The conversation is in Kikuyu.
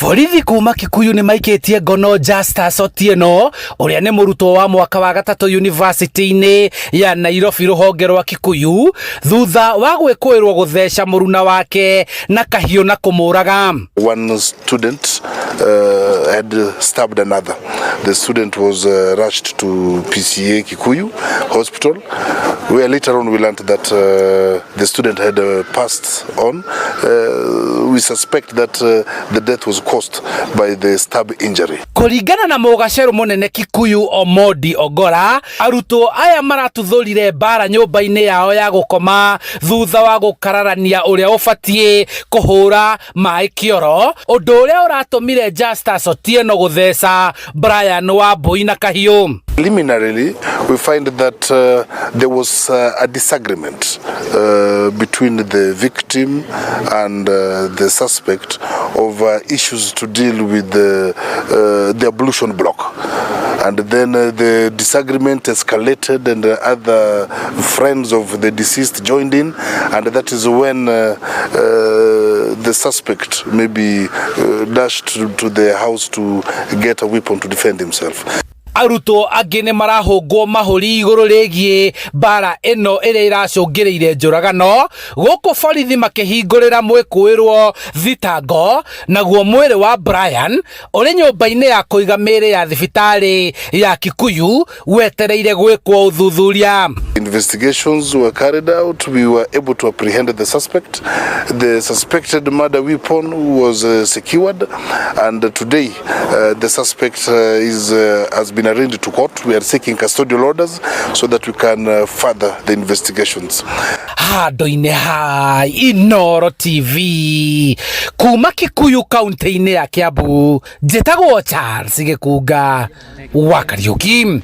Borithi kuma Kikuyu nĩ maikĩtie ngono Justus Otieno ũrĩa nĩ mũrutwo wa mwaka wa gatatũ yunivasĩtĩ-inĩ ya Nairobi rũhonge rwa Kikuyu thutha wa gwĩkũĩrwo gũtheca mũruna wake na kahiũ na kũmũraga. One student had stabbed another. The student was rushed to PCA Kikuyu Hospital, where later on we learned that the student had passed on. We suspect that the death was caused by the stab injury. Kũringana na mũgacerũ mũnene Kikuyu Omondi Ongora, arutwo aya maratuthũrire mbara nyũmba-inĩ yao ya gũkoma thutha wa gũkararania ũrĩa ũbatiĩ kũhũra maĩ kĩoro, ũndũ ũrĩa ũratũmire Justus Otieno gũtheca Brian Wambui na kahiũ. Preliminarily, we find that there was a disagreement between the victim and the suspect over issues to deal with the ablution block. And then the disagreement escalated, and other friends of the deceased joined in, and that is when the suspect maybe dashed to the house to get a weapon to defend himself. Arutwo angĩ nĩ marahũngwo mahũri igũrũ rĩgiĩ mbara ĩno ĩrĩa ĩracũngĩrĩire njũragano, gũkũ borithi makĩhingũrĩra mwĩkũĩrwo thitango. Naguo mwĩrĩ wa Brian ũrĩ nyũmba-inĩ ya kũiga mĩĩrĩ ya thibitarĩ ya Kikuyu wetereire gwĩkwo ũthuthuria. Investigations were carried out. We were able to apprehend the suspect. The suspected murder weapon was secured, and today the suspect is has been arraigned to court. We are seeking custodial orders so that we can further the investigations. Handũ-inĩ ha Inoro TV kuma Kikuyu, kaunti-inĩ ya Kiambu, njĩtagwo Charles Gĩkunga wa Kariũki.